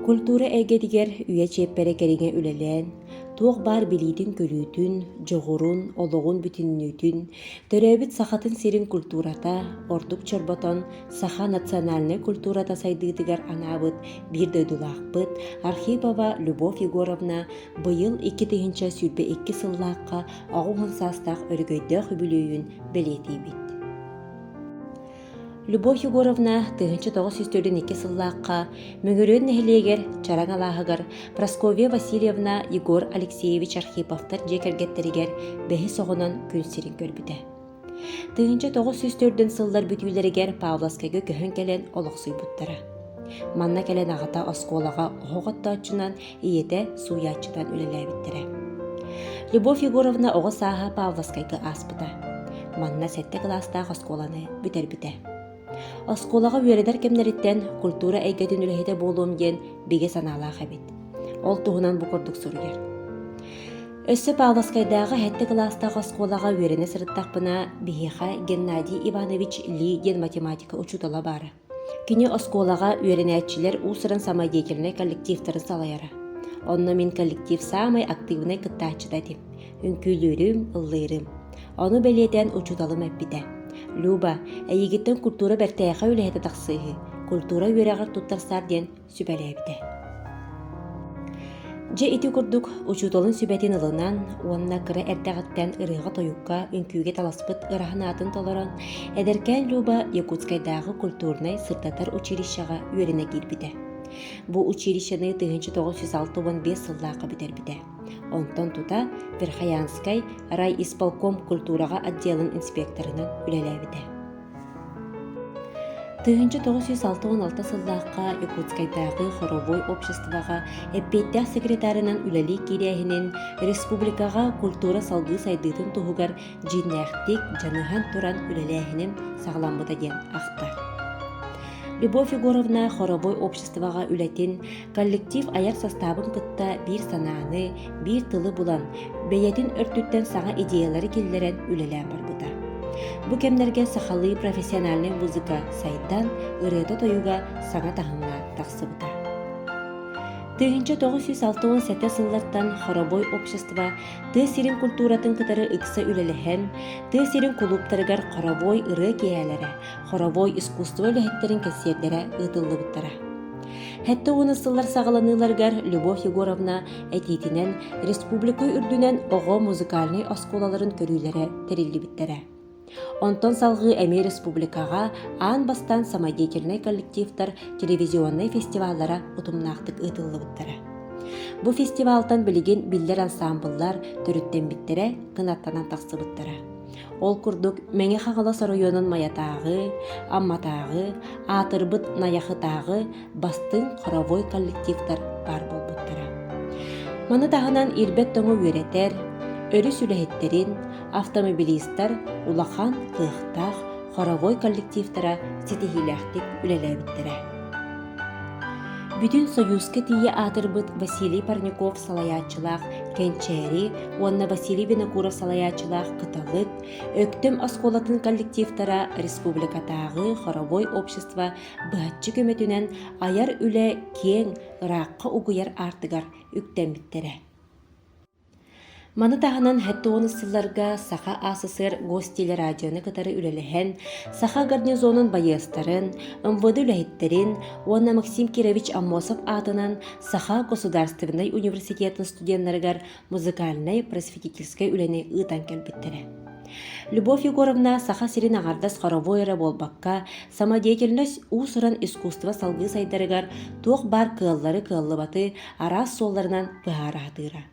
Культура эйгэтигэр үйэ чиэппэрэ кэриҥэ үлэлээн, туох баар билиитин-көрүүтүн, дьоҕурун, олоҕун бүтүннүүтүн, төрөөбүт Сахатын сирин культурата, ордук чорботон саха национальнай культурата сайдыытыгар анаабыт биир дойдулаахпыт Архипова Любовь Егоровна быйыл 2022 сыллаахха 80 саастаах өрөгөйдөөх үбүлүөйүн бэлиэтиибит. Любовь Егоровна 1942 сыллаахха Мөҥүрүөн нэһилиэгэр Чараҥ алааһыгар Прасковья Васильевна Егор Алексеевич Архиповтар дьиэ кэргэттэригэр бэһис оҕонон күн сирин көрбүтэ. 1904 сыллар бүтүүлэригэр Павловскайга көһөн кэлэн олохсуйбуттара. Манна кэлэн аҕата оскуолаҕа оһох оттооччунан, ийэтэ сууйааччынан үлэлээбиттэрэ. Любовь Егоровна оҕо сааһа Павловскайга ааспыта. Манна сэттэ кылаастаах оскуоланы бүтэрбитэ. Оскуолаҕа үөрэнэр кэмнэриттэн культура эйгэтин үлэһитэ буолуом диэн бигэ санаалаах эбит. Ол туһунан бу курдук суруйар. Өссө Павловскайдааҕы сэттэ кылаастаах оскуолаҕа үөрэнэ сырыттахпына, биһиэхэ Геннадий Иванович Ли диэн математика учуутала баара. Кини оскуолаҕа үөрэнээччилэр уус-уран самодеятельнай коллективтарын салайара. Онно мин коллектив саамай актыыбынай кыттааччыта этим. Үҥкүүлүүрүм, ыллыырым. Ону бэлиэтээн учууталым эппитэ: «Люба, эйигиттэн культура бэртээхэй үлэһитэ тахсыыһы, культура үөрэҕэр туттарсаар» диэн сүбэлээбитэ. Дьэ ити курдук учууталын сүбэтин ылынан уонна кыра эрдэҕиттэн ырыаҕа-тойукка, үҥкүүгэ таласпыт ыра санаатын толорон, эдэркээн Люба Якутскайдааҕы культурнай-сырдатар училищеҕа үөрэнэ киирбитэ. Бу училищены 1965 сыллаахха бүтэрбитэ. Онтон тута Верхоянскай райисполком культураҕа отделын инспекторынан үлэлээбитэ. 1966 сыллаахха Якутскайдааҕы хоровой обществоҕа эппиэттээх секретарынан үлэлии киирээһинин республикаҕа культура салгыы сайдыытын туһугар дьиҥнээхтик дьаныһан туран үлэлээһиним саҕаламмыта диэн ахтар. Любовь Егоровна хоровой обществоҕа үлэтин коллектив айар састаабын кытта биир санааны, биир тылы булан, бэйэтин өртүттэн саҥа идеялары киллэрэн үлэлээн барбыта. Бу кэмнэргэ сахалыы профессиональнай музыка сайдан, ырыата-тойуга саҥа таһымҥа тахсыбыта. 1967 сыллартан хоровой общество тыа сирин культуратын кытары ыкса үлэлэһэн, тыа сирин кулууптарыгар хоровой ырыа киэһэлэрэ, хоровой искусство үлэһиттэрин кэнсиэрдэрэ ыытыллыбыттара. Сэттэ уонус сыллар саҕаланыыларыгар Любовь Егоровна этиитинэн республика үрдүнэн оҕо музыкальнай оскуолаларын көрүүлэрэ тэриллибиттэрэ. Онтон салҕыы эмиэ республикаҕа аан бастаан самодеятельнай коллективтар телевизионнай фестиваллара утумнаахтык ыытыллыбыттара. Бу фестивалтан билигин биллэр ансаамбыллар төрүттэммиттэрэ, кынаттанан тахсыбыттара. Ол курдук Мэҥэ Хаҥалас оройуонун Майатааҕы, Амматааҕы, аатырбыт Найахытааҕы бастыҥ хоровой коллективтар баар буолбуттара. Маны таһынан ирбэт тоҥу үөрэтэр, өрүс үлэһиттэрин, автомобилистар улахан кыахтаах хоровой коллективтара ситиһиилээхтик үлэлээбиттэрэ. Бүтүн Союзка тиийэ аатырбыт Василий Парников салайааччылаах Кэнчээри уонна Василий Винокуров салайааччылаах Кыталык, Өктөм оскуолатын коллективтара республикатааҕы хоровой общество быһаччы көмөтүнэн айар үлэ киэҥ, ыраахха угуйар аартыгар үктэммиттэрэ. Маны таһынан 70 сылларга Саха АССР Гостелерадионы кытары үлэлэһэн, Саха гарнизонун байыастарын, МВД үлэһиттэрин уонна Максим Кирович Аммосов аатынан Саха государственнай университетын студеннарыгар музыкальнай просветительскай үлэни ыытан кэлбиттэрэ. Любовь Егоровна Саха сирин аҥардас хоровой эрэ буолбакка, самодеятельность уус-уран искусство салгыы сайдарыгар туох баар кыаллары-кыаллыбаты араас суолларынан быһаара сатыыра.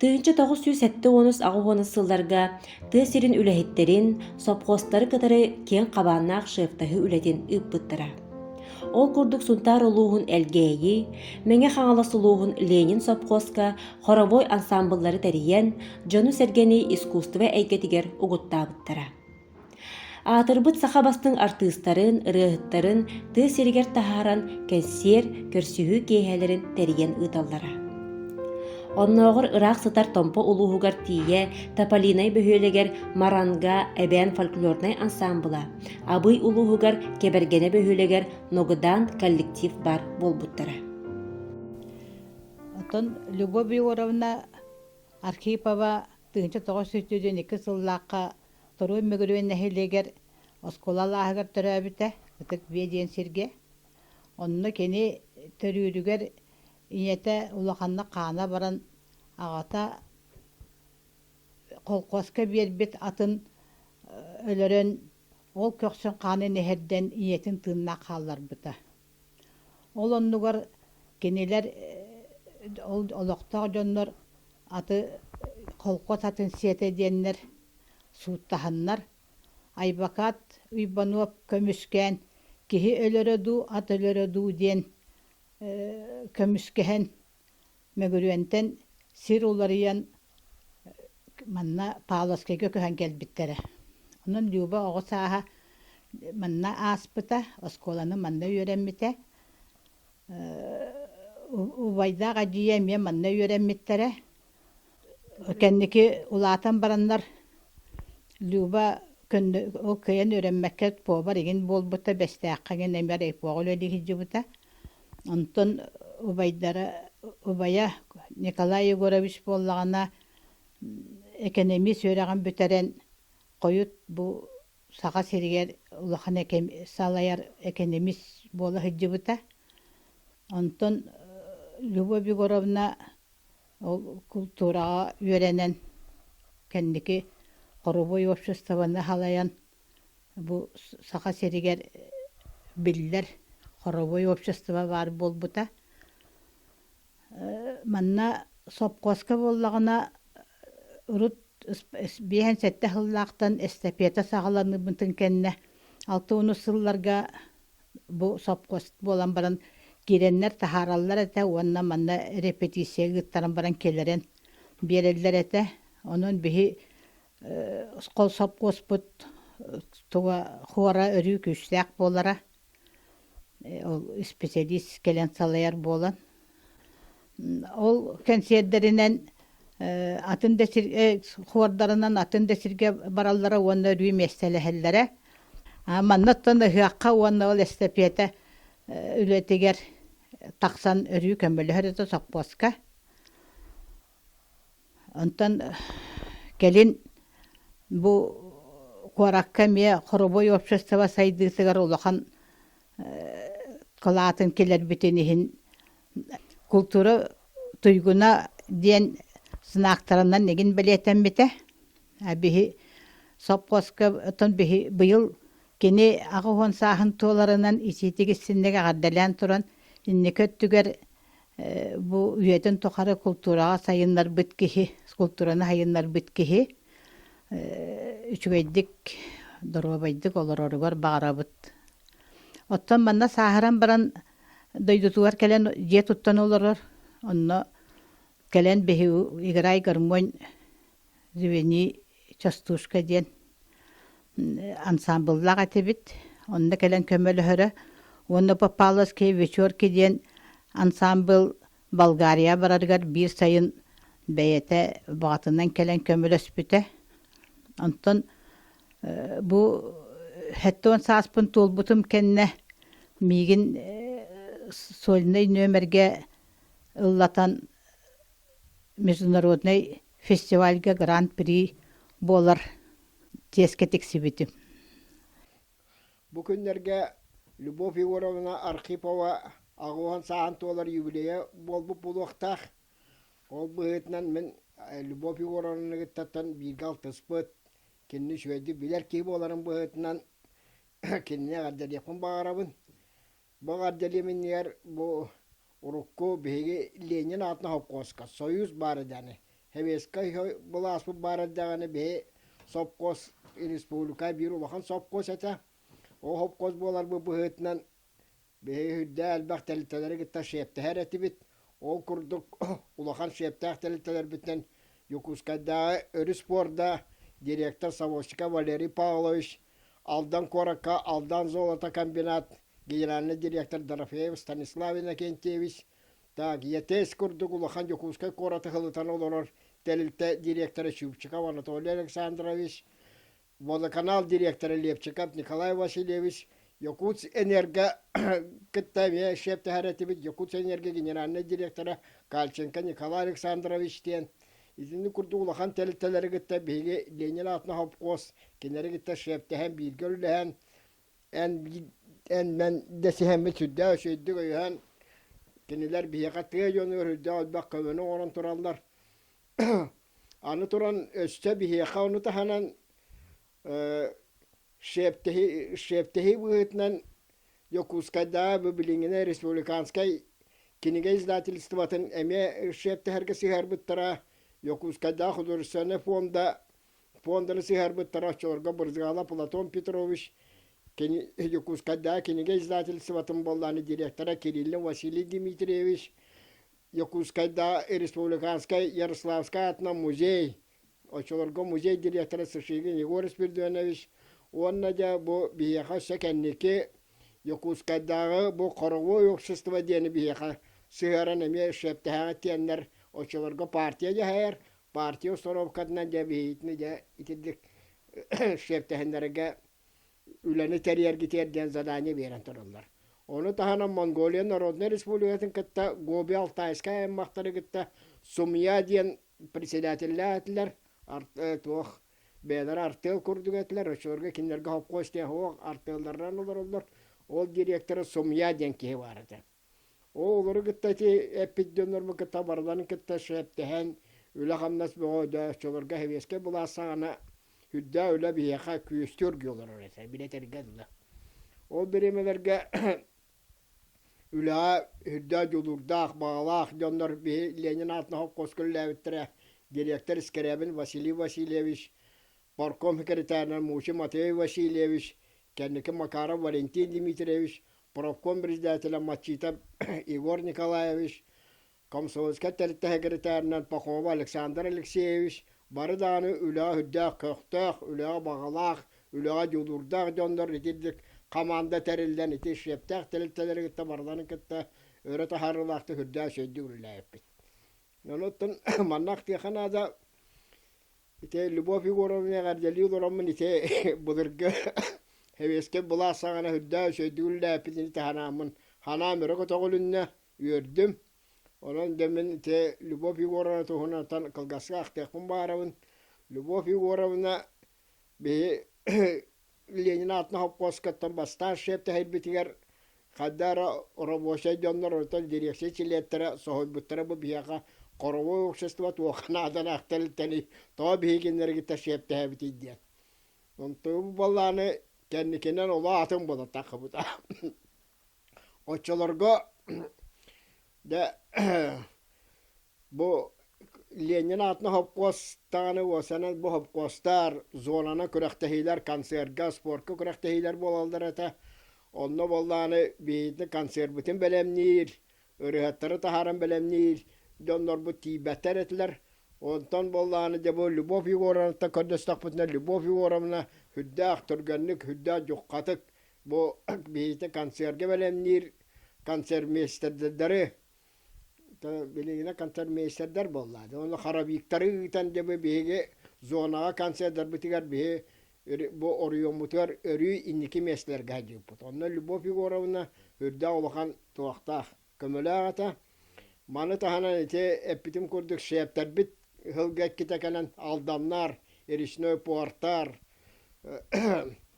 1970-80 сылларга тыа сирин үлэһиттэрин, сопхуостары кытары киэҥ хабааннаах шефтаһыы үлэтин ыыппыттара. Ол курдук Сунтаар улууһун Элгээйи, Мэҥэ Хаҥалас улууһун Ленин сопхуоска хоровой ансаамбыллары тэрийэн, дьону-сэргэни искусство эйгэтигэр угуттаабыттара. Аатырбыт саха бастыҥ артыыстарын, ырыаһыттарын тыа сиригэр таһааран кэнсиэр, көрсүһүү киэһэлэрин тэрийэн ыыталлара. Оннооҕор ыраах сытар Томпо улууһугар тиийэ Тополинай бөһүөлэгэр Маранга эбээн фольклорнай ансаамбыла, Абый улууһугар Кэбэргэнэ бөһүөлэгэр Ногыдаан коллектив баар буолбуттара. Онтон Любовь Егоровна Архипова 1992 сыллаахха Торуой Мөгүрүөн нэһилиэгэр оскуола алааһыгар төрөөбүтэ, Ытык Биэ диэн сиргэ. Онно кини төрүүрүгэр ийэтэ улаханнык хаана баран, аҕата колхуоска биэрбит атын өлөрөн, ол көхсүн хаанын иһэрдэн ийэтин тыыннаах хаалларбыта. Ол оннугар кинилэр ол олохтоох дьоннор аты колхоз атын сиэтэ диэннэр сууттаһаннар, айбакаат Уйбануоп көмүскээн киһи өлөрө дуу, ат өлөрө дуу диэн көмүскэһэн Мөгүрүөнтэн сир уларыйан манна Павловскайга көһөн кэлбиттэрэ. Онон Люба оҕо сааһа манна ааспыта, оскуоланы манна үөрэммитэ. Убайдаах эдьиийэ эмиэ манна үөрэммиттэрэ. Кэнники улаатан бараннар Люба ол кыайан үөрэммэккэ повар игин буолбута, Бэстээххэ игин эмиэ райпоҕа үлэлии сылдьыбыта. Онтон убайдара убайа Николай Егорович буоллаҕына экэнэмиис үөрэҕин бүтэрэн хойут бу Саха сиригэр улахан салайар экэнэмиис буола сылдьыбыта. Онтон Любовь Егоровна ол култуураҕа үөрэнэн кэнники хоровой обществоны салайан Бу Саха сиригэр биллэр хоровой общество баар буолбута. Манна сопхуоска буоллаҕына урут 57 сыллаахтан эстафета саҕаланыыбытын кэннэ 60 сылларга бу сопхуос буолан баран киирэннэр таһаараллар этэ уонна манна репетиция ыыттаран баран кэлэрэн биэрэллэр этэ. Онон биһи сопхуоспут туга хуора өрүү күүстээх буолара. Ол исписэлиис кэлэн салайар буолан. Ол кэнсиэрдэринэн атын да сир хуордарынан атын да сиргэ бараллара уонна өрүү миэстэлэһэллэрэ. Манна оттон ыһыахха уонна ол эстэпиэтэ үлэтигэр тахсан өрүү көмөлөһөр этэ сопхуоска. Онтон кэлин бу куоракка эмиэ хоробуой общество сайдыытыгар улахан кылаатын киллэрбитин иһин култуура туйгуна диэн знактарынан игин бэлиэтэммитэ. Биһи сопхуоска оттон биһи быйыл кини 80 сааһын туоларынан итиитик истинник эҕэрдэлээн туран инники өттүгэр Бу үйэтин тухары култуураҕа сайыннарбыт киһи, култуураны сайыннарбыт киһи үчүгэйдик, доруобайдык олороругар баҕарабыт. Оттон манна сааһыран баран дойдутугар кэлэн дьиэ туттан олорор. Онно кэлэн биһиги играй гармонь Звени частушка диэн ансаамбыллаах этибит. Онно кэлэн көмөлөһөрө. Уонна Павловские вечерки диэн ансаамбыл Болгария барарыгар биир сайын бэйэтэ баҕатынан кэлэн көмөлөспүтэ. Онтон бу 70 сааспын туолбутум кэннэ миигин сольнай нүөмэргэ ыллатан международнай фестивальга гран-при буолар чиэскэ тиксибитим. Бу күннэргэ Любовь Егоровна Архипова 80 сааһын туолар юбилейа буолбут буолуохтаах. Ол быһыытынан мин Любовь Егоровнаны кыттаттан бииргэ алтыспыт, кинини үчүгэйдик билэр киһи буоларым быһыытынан кинини эҕэрдэлиэхпин баҕарабын. Бу эҕэрдэлиэм иннигэр бу Урукку биһиги Ленин аатынан сопхуоска Союз баар эрдэҕинэ, Советскай былааспыт баар эрдэҕинэ биһи сопхуос республика биир улахан сопхуос этэ. Ол сопхуос буоларбыт быһыытынан биһиги үрдээх элбэх тэрилтэлэри кытта шефтэһэр этибит. Ол курдук улахан шефтээх тэрилтэлэрбитинэн Дьокуускайдааҕы өрүс пуорда директор Савосика Валерий Павлович, Алдан куоракка Алдан золото комбинат генеральный директор Дорофеев Станислав Иннокентьевич, так, ЕТС курдук улахан Дьокуускай куораты ылытан олорор тэрилтэ директора Чупчиков Анатолий Александрович, водоканал директора Лепчиков Николай Васильевич, Якутск-Энерго кытта эмиэ шефтэһэр этибит Якутск-Энерго генеральный директора Кальченко Николай Александрович диэн итинник курдук улахан тэрилтэлэри кытта биһиги Ленин аатынан хопкуос кинилэри кытта шефтэһэн бииргэ үлэлэһэн эн эн мэн дэсиһэммит сүрдээх үчүгэйдик өйөһөн кинилэр биһиэхэ тыа дьонугар сүрдээх элбэх көмөнү оҥорон тураллар. Аны туран өссө биһиэхэ ону таһынан шефтэһии шефтэһии быһыытынан Дьокуускайдааҕы бу билиҥҥинэ республиканскай кинигэ издательствотын эмиэ шефтэһэргэ сыһыарбыттара. Дьокуускайдааҕы художественнай фонда фонданы сыһыарбыттара оччолорго Брызгала Платон Петрович кини Дьокуускайдааҕы кинигэ издательствотын буоллааны директора Кириллин Василий Дмитриевич Дьокуускайдааҕы республиканскай Ярославскай аатынан музей Оччолорго музей директора Сышигин Егор Спиридонович уонна дьэ бу биһиэхэ өссө кэнники Дьокуускайдааҕы бу хоровой общество диэни биһиэхэ сыһыаран эмиэ шефтэһээҕи тиэннэр оччолорго партия дьаһайар, партия установкатынан дьэ биһигитини дьэ итирдик шефтэһиннэргэ үлэни тэрийэргитигэр диэн задание биэрэн тураллар. Ону таһынан Монголия Народнай Республикатын кытта Гоби Алтайскай аймахтары кытта Сумья диэн председателлээх этилэр, туох бэйэлэрэ артыал курдук этилэр, оччолорго кинилэргэ хопкуос диэн суох артыалларынан олороллор. Ол директора Сумья диэн киһи баар этэ. Ол олору кытта ити эппит дьоннорбун кытта барыларын кытта шефтэһэн, үлэ-хамнас бөҕө да оччолорго сэбиэскэй былаас саҕана үрдээх үлэ биһиэхэ күөстүү оргуйа олорор этэ, билэтэргэ дылы. Ол бириэмэлэргэ Үлэҕэ үрдээх дьулуурдаах, баҕалаах дьоннор биһи Ленин аатынан холкуоска үлэлээбиттэрэ, дириэктэр Скрябин Василий Васильевич, партком секретарынан Мучин Матвей Васильевич, кэнники Макаров Валентин Дмитриевич, профком председателэ Мачитов Егор Николаевич, Комсомольскай тэрилтэ сэкирэтээринэн Пахомов Александр Алексеевич бары даҕаны үлэҕэ сүрдээх көхтөөх, үлэҕэ баҕалаах, үлэҕэ дьулуурдаах дьоннор итирдик хамаанда тэриллэн ити шефтээх тэрилтэлэри кытта барыларын кытта өрө таһаарыылаахтык үрдээх үчүгэйдик үлэлээбиппит. Онуттан манна ахтыахха наада ити Любовь Егоровна эҕэрдэлии олороммун ити былыргы сэбиэскэй былаас саҕана үрдээх үчүгэйдик үлэлээбиппитин ити санааммын санаам өрө көтөҕүлүннэ Үөрдүм. Онон дьэ мин ити Любовь Егоровна туһунан кылгаска ахтыахпын баҕарабын. Любовь Егоровна биһи Ленин аатынан хопкуоскаттан бастаан шефтэһэрбитигэр хайда эрэ рабочай дьоннор онтон дирекция чилиэттэрэ соһуйбуттара бу биһиэхэ хоровой общество туохха наадалаах тэрилтэний тоҕо биһигиннэригитэ шефтэһэбитий диэн. Онтон бу баллааны кэнникинэн оло атын буола таххыбыта. Оччолорго дьэ бу Ленин аатынан хопкуос даҕаны уосанан бу хопкуостар зонанан күрэхтэһиилэр концерга, спорка күрэхтэһиилэр буолаллар этэ. Онно буоллаҕына биһигини концерпытын бэлэмниир, ырыаһыттары таһааран бэлэмниир дьоннорбут тиийбэттэр этилэр. Онтон буоллаҕына дьэ бу Любовь Егоровнаттан көрдөстөхпүтүнэ Любовь Егоровна сүрдээх түргэнник, сүрдээх дьуххатык Бу биһиги концерга бэлэмниир концертмейстердэри билигинэ концертмейстердэр буолла. Уонна хоровиктары ыытан дьэ бу биһиги зонаҕа концердарбытыгар биһи бу оройуоммутугар өрүү инники миэстэлэргэ сылдьыбыппыт. Онно Любовь Егоровна үрдээх улахан туохтаах көмөлөөх этэ. Маны таһынан ити эппитим курдук шефтэрбит ыһылга иккитэ кэлэн Алданнар, Речной портар,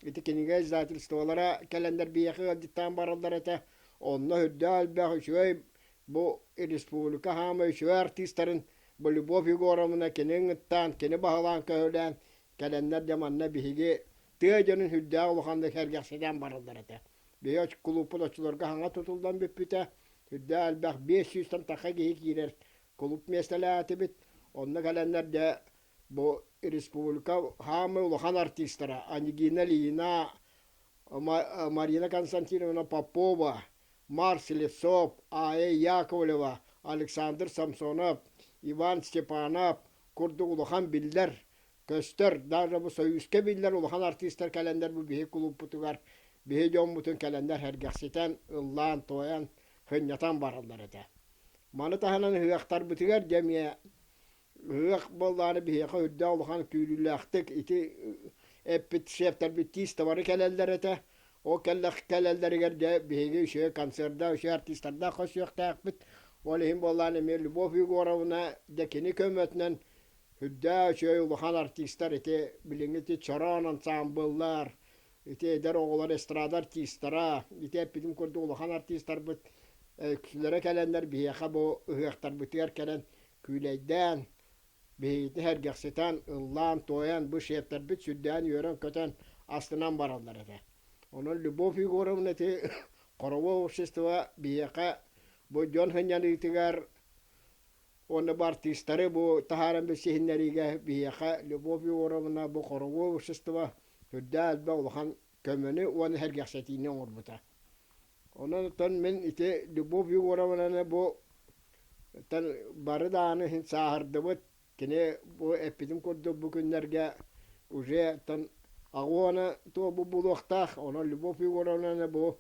ити кинигэ издательстволара кэлэннэр биһиэхэ ыалдьыттаан бараллар этэ. Онно үрдээх элбэх үчүгэй бу республика хаамай үчүгэй артыыстарын бу Любовь Егоровна кини ыҥыттаан, кини баһылаан көһүлээн кэлэннэр дьэ манна биһиги тыа дьонун үрдээх улаханнык сэргэхситэн бараллар этэ. Биһиги кулууппут оччолорго саҥа тутуллан бүппүтэ. Үрдээх элбэх 500-тэн тахса киһи киирэр кулууп миэстэлээтибит. Онно кэлэннэр дьэ бу республика саамай улахан артистара Анегина Ильина, Марина Константиновна Попова, Марс Лесов, Ая Яковлева, Александр Самсонов, Иван Степанов курдук улахан биллэр, көстөр, даже бу Союзка биллэр улахан артистар кэлэннэр бу биһи кулууппутугар биһи дьоммутун кэлэннэр сэргэхситэн, ыллаан-туойан, сынньатан бараллар этэ. Маны таһынан ыһыахтарбытыгар дьэ эмиэ Ыһыах буоллаҕына биһиэхэ үрдээх улахан күүрүүлээхтик ити эппит шефтэрбит тиис табары кэлэллэр этэ. Ол кэллэх кэлэллэригэр дьэ биһиги үчүгэй концердаах, үчүгэй артистардаах көрсүөхтээхпит. Ол иһин буоллаан эмиэ Любовь Егоровна дьэ кини көмөтүнэн үрдээх үчүгэй улахан артистар ити билиҥҥи ити чороон ансаамбыллар, ити эдэр оҕолор эстрада артистара, ити эппитим курдук улахан артистарбыт үксүлэрэ кэлэннэр биһиэхэ бу ыһыахтарбытыгар кэлэн күүлэйдээн, биһигитин сэргэхситэн, ыллаан-туойан, бу шефтэрбит сүрдээн үөрэн-көтөн астынан бараллар этэ. Онон Любовь Егоровна ити хоровой общество биһиэхэ бу дьон сынньаныытыгар уонна бу артыыстары бу таһааран билсиһиннэриигэ биһиэхэ Любовь Егоровна бу хоровой общество сүрдээх элбэх улахан көмөнү уонна сэргэхсэтиини оҥорбута. Онон оттон мин ити Любовь Егоровнаны бу бары даҕаны иһин сааһырдыбыт. Кини бу эппитим курдук бу күннэргэ уже тон аҕуона туолбут буолуохтаах. Онон Любовь Егоровнаны бу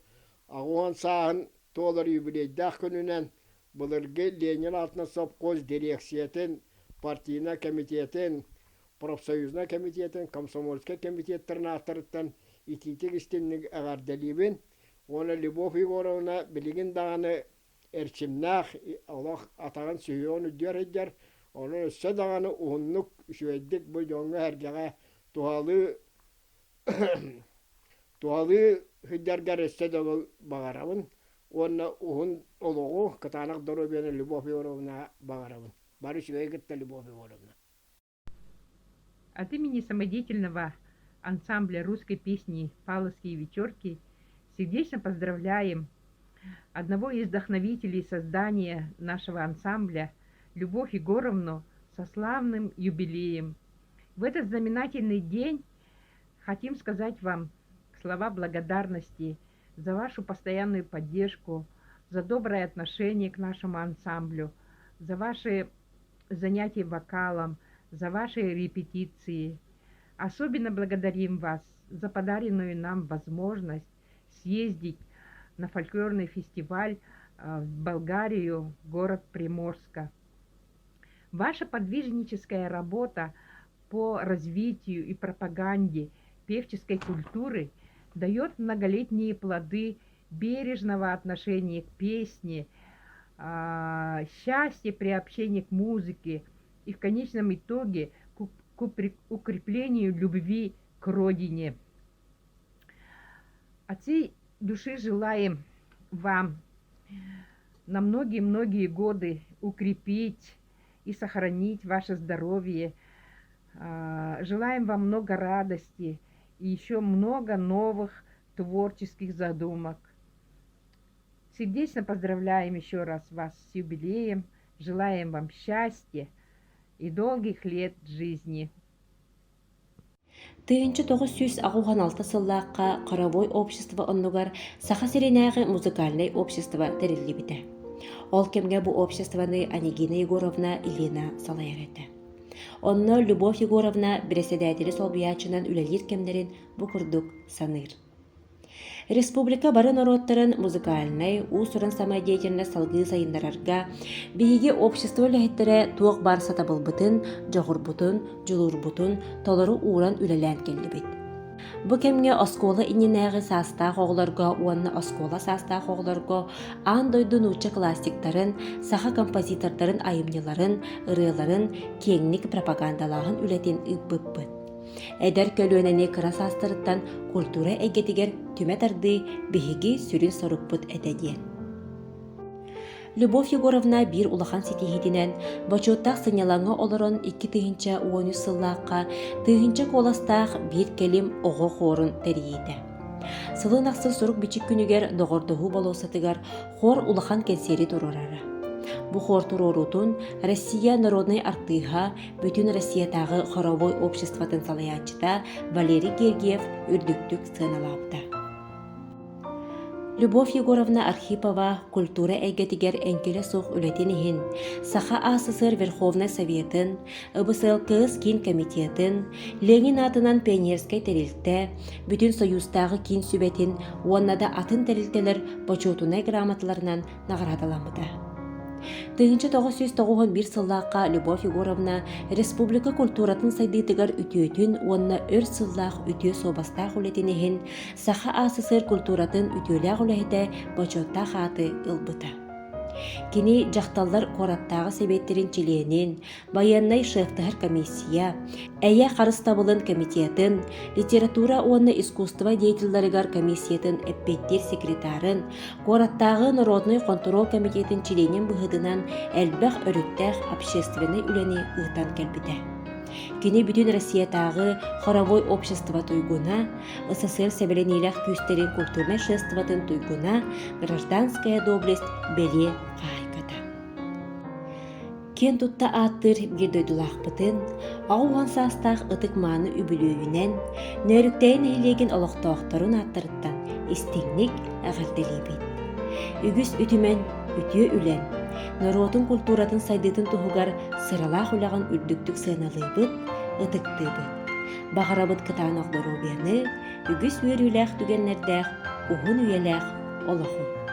аҕуон сааһын туолар юбилейдаах күнүнэн былыргы Ленин аатынан сопхуос дириэксийэтин, партийнай комитетын, профсоюзнай комитетын, комсомольскай комитеттарын ааттарыттан итиитик истинник эҕэрдэлиибин. Уонна Любовь Егоровна билигин даҕаны эрчимнээх, олох атаҕын сүһүөҕүн үрдүгэр сылдьар, онон өссө даҕаны уһуннук, үчүгэйдик бу дьоҥҥо-сэргэҕэ туһалыы туһалыы сылдьаргар өссө да баҕарабын уонна уһун олоҕу, кытаанах доруобуйаны Любовь Егоровна баҕарабын. Бары үчүгэйи кытта Любовь Егоровна. От имени самодеятельного ансамбля русской песни «Павловские вечерки» сердечно поздравляем одного из вдохновителей создания нашего ансамбля Любовь Егоровну со славным юбилеем. В этот знаменательный день хотим сказать вам слова благодарности за вашу постоянную поддержку, за доброе отношение к нашему ансамблю, за ваши занятия вокалом, за ваши репетиции. Особенно благодарим вас за подаренную нам возможность съездить на фольклорный фестиваль в Болгарию, город Приморска. Ваша подвижническая работа по развитию и пропаганде певческой культуры дает многолетние плоды бережного отношения к песне, счастье при общении к музыке и в конечном итоге к укреплению любви к родине. От всей души желаем вам на многие-многие годы укрепить и сохранить ваше здоровье. Желаем вам много радости и еще много новых творческих задумок. Сердечно поздравляем еще раз вас с юбилеем, желаем вам счастья и долгих лет жизни. 1986 сыллаахха хоровой общество оннугар Саха сиринээҕи музыкальнай общество тэриллибитэ. Ол кэмҥэ бу обществоны Анегина Егоровна Ильина салайар этэ. Онно Любовь Егоровна бэрэссэдээтэли солбуйааччынан үлэлиир кэмнэрин бу курдук саныыр. Республика бары норуоттарын музыкальнай, уус-уран самодеятельность салгыы сайыннарарга биһиги общество үлэһиттэрэ туох баар сатабылбытын, дьоҕурбутун, дьулуурбутун толору ууран үлэлээн кэллибит. Бу кэмҥэ оскуола иннинээҕи саастаах оҕолорго уонна оскуола саастаах оҕолорго аан дойду нуучча классиктарын, саха композитордарын айымньыларын, ырыаларын киэҥник пропагандалааһын үлэтин ыыппыппыт. Эдэр көлүөнэни кыра саастарыттан культура эйгэтигэр түмэ тардыы биһиги сүрүн сорукпут этэ диэн. Любовь Егоровна биир улахан ситиһиитинэн бочуоттаах сынньалаҥҥа олорон 2013 сыллаахха тыһыынча куоластаах биир кэлим оҕо хуорун тэрийиитэ. Сылын ахсын сурук-бичик күнүгэр доҕордоһуу болуоссатыгар хор улахан кэнсиэри туруорара. Бу хор туруоруутун Россия народнай артыыһа, бүтүн Россиятааҕы хоровой обществотын салайааччыта Валерий Гергиев үрдүктүк сыаналаабыта. Любовь Егоровна Архипова культура эйгэтигэр эҥкилэ суох үлэтин иһин Саха АССР Верховнай Советын, ЫБСЛКС Киин комитетын, Ленин аатынан пионерскай тэрилтэ, Бүтүн Союзтааҕы киин сүбэтин уонна да атын тэрилтэлэр бочуотунай грамоталарынан наҕараадаламмыта. 1991 сыллаахха Любовь Егоровна республика культуратын сайдыытыгар үтүөтүн уонна өр сыллаах үтүө суобастаах үлэтин иһин Саха АССР культуратын үтүөлээх үлэһитэ бочуоттаах ааты ылбыта. Кини дьахталлар куораттааҕы сэбиэттэрин чилиэнин, байыаннай шефтаһар комиссия, эйэ харыстабылын комитетын, литература уонна искусство деятелларыгар комиссиятын эппиэттиир секретарын, куораттааҕы народнай хонтуруол комитетын чилиэнин быһыытынан элбэх өрүттээх общественнай үлэни ыытан кэлбитэ. Кини бүтүн Россиятааҕы хоровой общество туйгуна, СССР сэбилэниилээх күүстэрин культурнай шествотын туйгуна, гражданская доблесть бэлиэ хаһаайката. Киэн тутта ааттыыр биир дойдулаахпытын, 80 саастаах ытык-мааны үбүлүөйүнэн Нөөрүктэйи нэһилиэгин олохтоохторун ааттарыттан истиҥник эҕэрдэлиибит. Үгүс үтүмэн үтүө үлэн, норуотун культуратын сайдыытын туһугар сыралаах үлэҕин үрдүктүк сыаналыыбыт, ытыктыыбыт. Баҕарабыт кытаанах доруобуйаны, үгүс үөрүүлээх түгэннэрдээх уһун үйэлээх олоҕу.